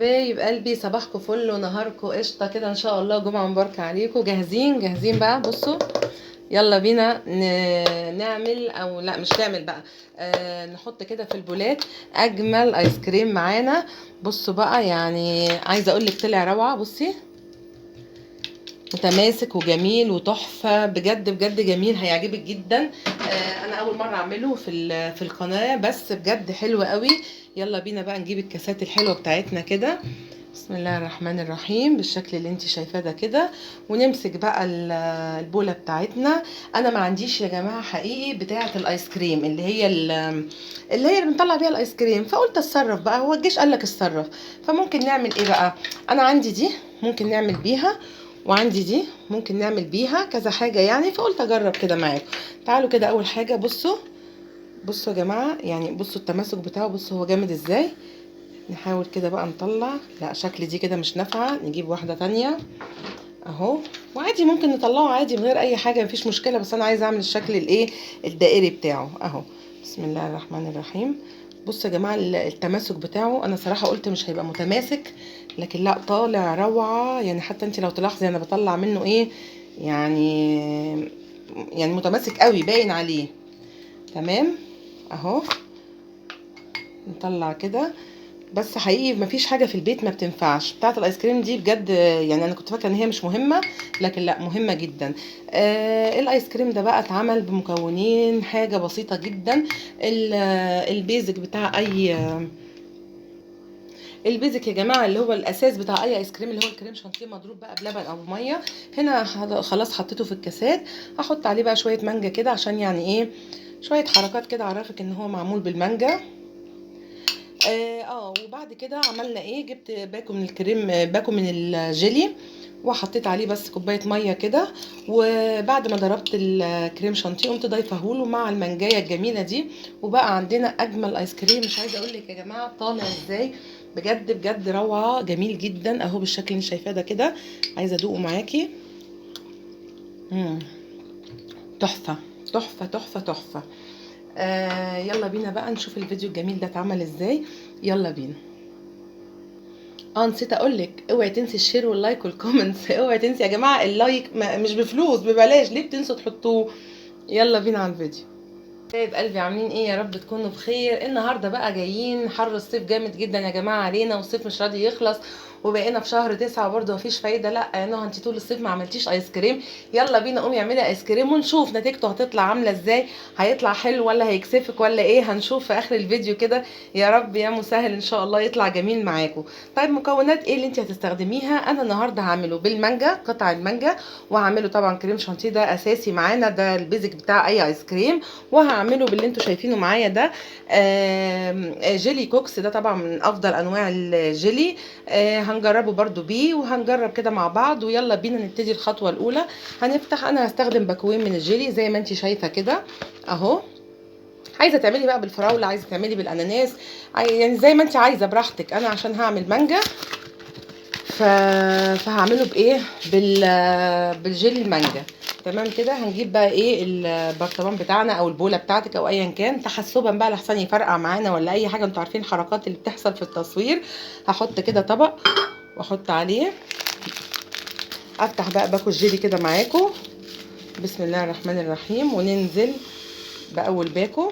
حبايب قلبي، صباحكم فل ونهاركم قشطه كده ان شاء الله. جمعه مباركة عليكم. جاهزين؟ جاهزين بقى. بصوا يلا بينا نعمل، او لا مش نعمل بقى، نحط كده في البولات اجمل ايس كريم معانا. بصوا بقى، يعني عايزه اقول لك طلع روعه. بصي متماسك وجميل وتحفه، بجد بجد جميل، هيعجبك جدا. انا اول مرة اعمله في القناة، بس بجد حلو قوي. يلا بينا بقى نجيب الكاسات الحلوة بتاعتنا كده، بسم الله الرحمن الرحيم، بالشكل اللي انت شايفاه ده كده. ونمسك بقى البوله بتاعتنا. انا ما عنديش يا جماعة حقيقي بتاعه الايس كريم اللي هي اللي بنطلع بيها الايس كريم، فقلت اتصرف بقى. هو الجيش قال لك اتصرف، فممكن نعمل ايه بقى؟ انا عندي دي ممكن نعمل بيها، وعندي دي ممكن نعمل بيها كذا حاجة يعني، فقلت اجرب كده معاكم. تعالوا كده. اول حاجة بصوا بصوا يا جماعة، يعني بصوا التماسك بتاعه، بصوا هو جامد ازاي. نحاول كده بقى نطلع، لا شكل دي كده مش نافعة، نجيب واحدة تانية اهو. وعادي ممكن نطلعه عادي من غير اي حاجة، مفيش مشكلة، بس انا عايزه اعمل الشكل الايه الدائري بتاعه اهو. بسم الله الرحمن الرحيم. بصوا يا جماعة التماسك بتاعه، انا صراحة قلت مش هيبقى متماسك، لكن لا طالع روعه. يعني حتى انت لو تلاحظي انا بطلع منه ايه، يعني متماسك قوي، باين عليه. تمام اهو، نطلع كده. بس حقيقي مفيش حاجة في البيت ما بتنفعش. بتاعه الايس كريم دي بجد، يعني انا كنت فاكره ان هي مش مهمة، لكن لا مهمة جدا. الايس كريم ده بقى اتعمل بمكونين، حاجة بسيطة جدا. ال basic بتاع اي ال basic يا جماعة، اللي هو الاساس بتاع اي ايس كريم، اللي هو الكريم شانتيه مضروب بقى بلبن او بميه. هنا خلاص حطيته في الكاسات. هحط عليه بقى شوية مانجا كده، عشان يعني ايه، شوية حركات كده اعرفك ان هو معمول بالمانجا. وبعد كده عملنا ايه، جبت باكو من الكريم، باكو من الجيلي، وحطيت عليه بس كوباية مية كده. وبعد ما ضربت الكريم شانتيه قمت ضايفه له مع المانجايه الجميلة دي، وبقى عندنا اجمل ايس كريم. مش عايزه اقول لك يا جماعة طالع ازاي، بجد بجد روعه، جميل جدا اهو بالشكل اللي انت شايفاه ده كده. عايزه ادوقه معاكي. تحفة تحفة تحفة تحفة. يلا بينا بقى نشوف الفيديو الجميل ده اتعمل ازاي. يلا بينا. نسيت اقولك، اوعي تنسي ال share وال like وال comments. اوعي تنسي يا جماعة ال like، مش بفلوس، ببلاش، ليه بتنسوا تحطوه؟ يلا بينا على الفيديو. حبايب قلبي عاملين ايه؟ يا رب تكونوا بخير. النهارده بقى جايين حر الصيف جامد جدا يا جماعة علينا، والصيف مش راضي يخلص، وبقينا في شهر 9 برضه مفيش فايده. لا يا نهى انت طول الصيف ما عملتيش ايس كريم، يلا بينا قومي اعملي ايس كريم ونشوف نتيجته هتطلع عامله ازاي، هيطلع حلو ولا هيكسفك ولا ايه؟ هنشوف في اخر الفيديو كده. يا رب يا مسهل ان شاء الله يطلع جميل معاكم. طيب مكونات ايه اللي انت هتستخدميها؟ انا النهارده هعمله بالمانجا، قطع المانجا، وهعمله طبعا كريم شانتيه، ده اساسي معانا، ده ال basic بتاع اي ايس كريم. وهعمله باللي انتوا شايفينه معايا ده، جيلي كوكس، ده طبعا من افضل انواع الجيلي. هنجربه برضو بيه، وهنجرب كده مع بعض. ويلا بينا نبتدي الخطوة الأولى. هنفتح، أنا هستخدم باكوين من الجيلي زي ما انت شايفة كده أهو. عايزة تعملي بقى بالفراولة، عايزة تعملي بالأناناس، يعني زي ما انت عايزة براحتك. أنا عشان هعمل مانجا فهعمله بإيه؟ بالجيلي المانجا. تمام كده. هنجيب بقى ايه البرطمان بتاعنا او البوله بتاعتك او ايا كان، تحسبا بقى لحسن يفرقع معانا ولا اي حاجة، انتوا عارفين الحركات اللي بتحصل في التصوير. هحط كده طبق واحط عليه، افتح بقى باكو الجيلي كده معاكم، بسم الله الرحمن الرحيم، وننزل باول باكو.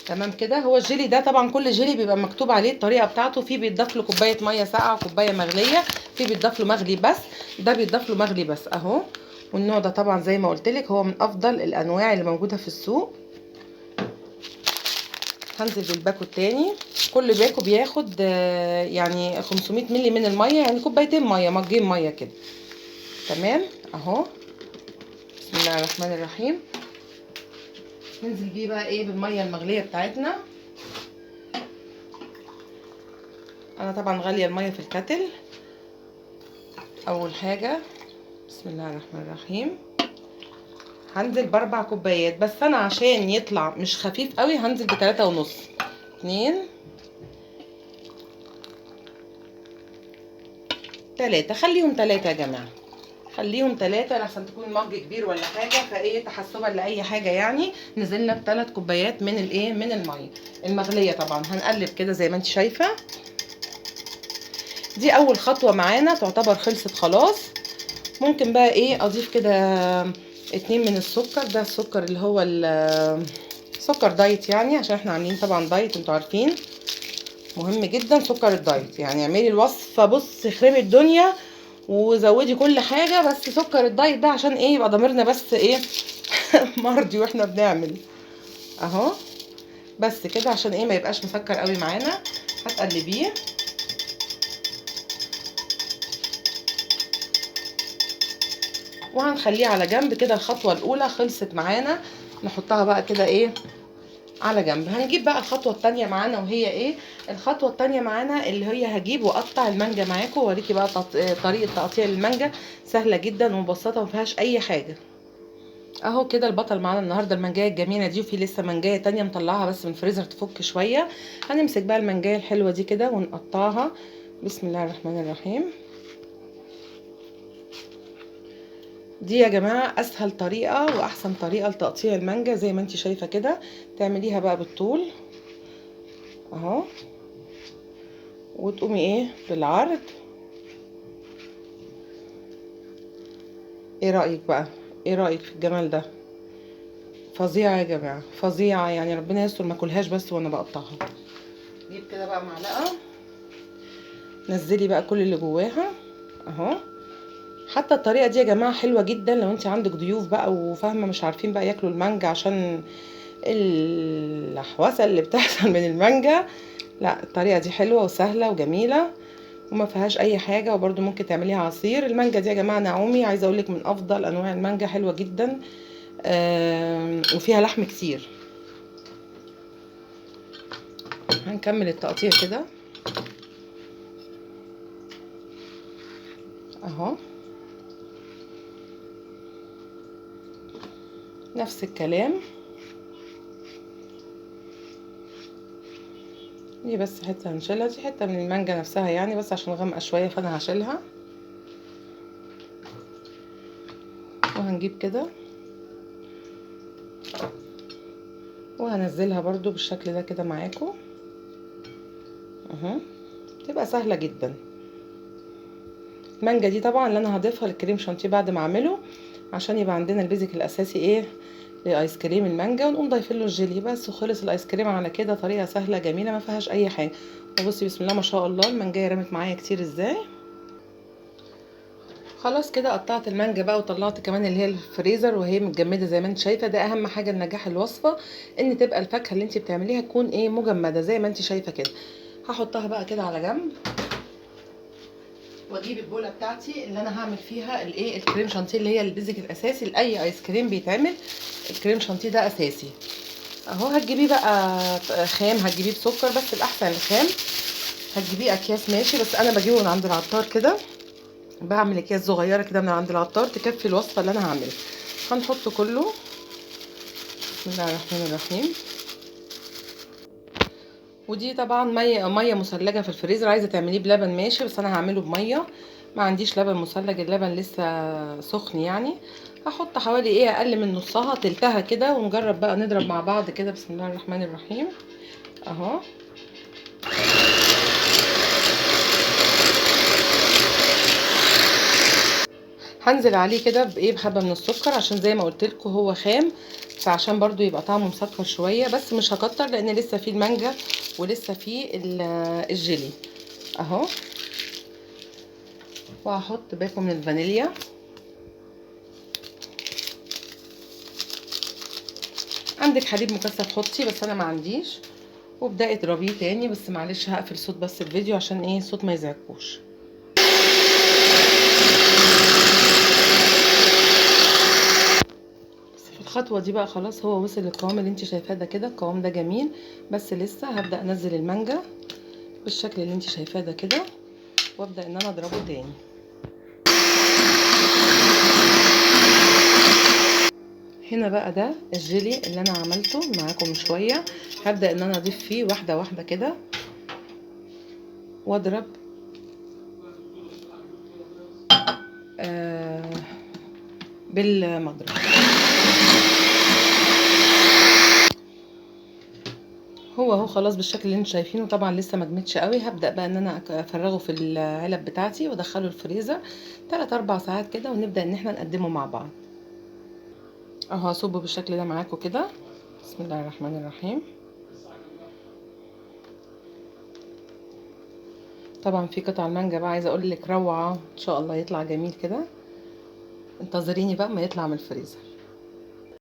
تمام كده. هو الجيلي ده طبعا كل جيلي بيبقى مكتوب عليه الطريقة بتاعته، في بيتضاف له كوباية مية ساقعه وكوبايه مغليه، في بيتضاف له مغلي بس، ده بيتضاف له مغلي بس اهو. والنوع ده طبعا زي ما قلت لك هو من افضل الانواع اللي موجودة في السوق. هنزل بالباكو التاني. كل باكو بياخد يعني 500 مللي من المية، يعني كوبايتين مية، مجين مية كده. تمام اهو، بسم الله الرحمن الرحيم. ننزل بيه بقى ايه بالمية المغليه بتاعتنا. انا طبعا غالية المية في الكتل. اول حاجة بسم الله الرحمن الرحيم، هنزل ب4 كوبايات، بس انا عشان يطلع مش خفيف قوي هنزل ب3.5. 2 3، خليهم 3 يا جماعة، خليهم 3 لحسن تكون مج كبير ولا حاجة، فايه تحسبا لاي حاجة يعني. نزلنا ب3 كوبايات من الايه، من المية المغليه طبعا. هنقلب كده زي ما انت شايفه. دي اول خطوة معانا تعتبر خلصت خلاص. ممكن بقى ايه اضيف كده 2 من السكر، ده السكر اللي هو سكر diet يعني، عشان احنا عاملين طبعا diet انتوا عارفين، مهم جدا سكر ال diet. يعني اعملي الوصفة بصي خربي الدنيا وزودي كل حاجة، بس سكر ال diet ده عشان ايه؟ يبقى ضميرنا بس ايه مرضي واحنا بنعمل اهو، بس كده عشان ايه ما يبقاش مسكر قوي معانا. هتقلبيه وهنخليه على جنب كده. الخطوة الاولى خلصت معانا، نحطها بقى كده ايه على جنب. هنجيب بقى الخطوة الثانية معانا، وهي ايه الخطوة الثانية معانا؟ اللي هي هجيب واقطع المانجا معاكم، واوريكي بقى طريقه تقطيع المانجا، سهلة جدا ومبسطه وما فيهاش اي حاجة. اهو كده البطل معانا النهارده المانجايه الجميلة دي، وفي لسه مانجايه تانية مطلعها بس من الفريزر تفك شوية. هنمسك بقى المانجايه الحلوة دي كده ونقطعها. بسم الله الرحمن الرحيم. دي يا جماعة اسهل طريقه واحسن طريقه لتقطيع المانجا، زي ما انت شايفه كده، تعمليها بقى بالطول اهو، وتقومي ايه بالعرض. ايه رايك بقى؟ ايه رايك في الجمال ده؟ فظيعة يا جماعة، فظيعة يعني، ربنا يستر ما اكلهاش بس وانا بقطعها. جيب كده بقى معلقه، نزلي بقى كل اللي جواها اهو. حتى الطريقة دي يا جماعة حلوة جدا لو انت عندك ضيوف بقى وفاهمه مش عارفين بقى ياكلوا المانجا عشان الحوسة اللي بتحصل من المانجا. لا الطريقة دي حلوة وسهلة وجميلة وما فيهاش اي حاجة، وبرده ممكن تعمليها عصير. المانجا دي يا جماعة نعومي، عايزه اقولك من افضل انواع المانجا، حلوة جدا وفيها لحم كتير. هنكمل التقطيع كده اهو، نفس الكلام. دي بس حتة هنشيلها، دي حتة من المانجا نفسها يعني، بس عشان غامقه شوية فانا هشيلها. وهنجيب كده وهنزلها برضو بالشكل ده كده معاكم اهو، تبقى سهلة جدا. المانجا دي طبعا اللي انا هضيفها للكريم شانتيه بعد ما اعمله، عشان يبقى عندنا ال basic الاساسي ايه لايس كريم المانجا، ونقوم ضايفين له الجيلي بس، وخلص الايس كريم على كده. طريقه سهلة جميلة ما فيهاش اي حاجة. وبصي بسم الله ما شاء الله المانجايه رمت معايا كتير ازاي. خلاص كده قطعت المانجا بقى، وطلعت كمان اللي هي الفريزر وهي متجمده زي ما انت شايفه. ده اهم حاجة لنجاح الوصفة، ان تبقى الفاكهة اللي انت بتعمليها تكون ايه مجمده زي ما انت شايفه كده. هحطها بقى كده على جنب، واجيب البوله بتاعتي اللي انا هعمل فيها الايه الكريم شانتيه، اللي هي ال basic الاساسي لاي ايس كريم بيتعمل. الكريم شانتيه ده اساسي اهو. هتجيبيه بقى خام، هتجيبيه بسكر، بس الاحسن الخام. هتجيبيه اكياس ماشي، بس انا بجيبه من عند العطار كده، بعمل اكياس صغيرة كده من عند العطار تكفي الوصفة اللي انا هعملها. هنحطه كله. بسم الله الرحمن الرحيم. ودي طبعا مية مثلجه في الفريزر، عايزه تعمليه بلبن ماشي، بس انا هعمله بميه، ما عنديش لبن مثلج، اللبن لسه سخن يعني. هحط حوالي ايه اقل من نصها، تلتها كده، ونجرب بقى نضرب مع بعض كده. بسم الله الرحمن الرحيم اهو. هنزل عليه كده بايه بحبه من السكر، عشان زي ما قلت لكم هو خام، فعشان برضو يبقى طعمه مسكر شوية، بس مش هكتر لان لسه فيه المانجا ولسه فيه الجيلي اهو. وهحط باكو من الفانيليا، عندك حليب مكثف حطي، بس انا ما عنديش. وابدأي اضربيه تاني، بس معلش هقفل صوت بس الفيديو عشان ايه الصوت ما يزعجكوش. الخطوة دي بقى خلاص هو وصل للقوام اللي انت شايفاه ده كده، القوام ده جميل، بس لسه هبدا انزل المانجا بالشكل اللي انت شايفاه ده كده، وابدا ان انا اضربه تاني. هنا بقى ده الجيلي اللي انا عملته معاكم من شوية، هبدا ان انا اضيف فيه واحدة واحدة كده، واضرب بالمضرب. هو هو اهو خلاص بالشكل اللي انتم شايفينه، طبعا لسه ما جمدش قوي. هبدا بقى ان انا افرغه في العلب بتاعتي وادخله الفريزر 3 4 ساعات كده، ونبدا ان احنا نقدمه مع بعض. اهو هصبه بالشكل ده معاكم كده. بسم الله الرحمن الرحيم. طبعا في قطع المانجا بقى عايزه اقول لك روعه، ان شاء الله يطلع جميل كده. انتظريني بقى ما يطلع من الفريزر.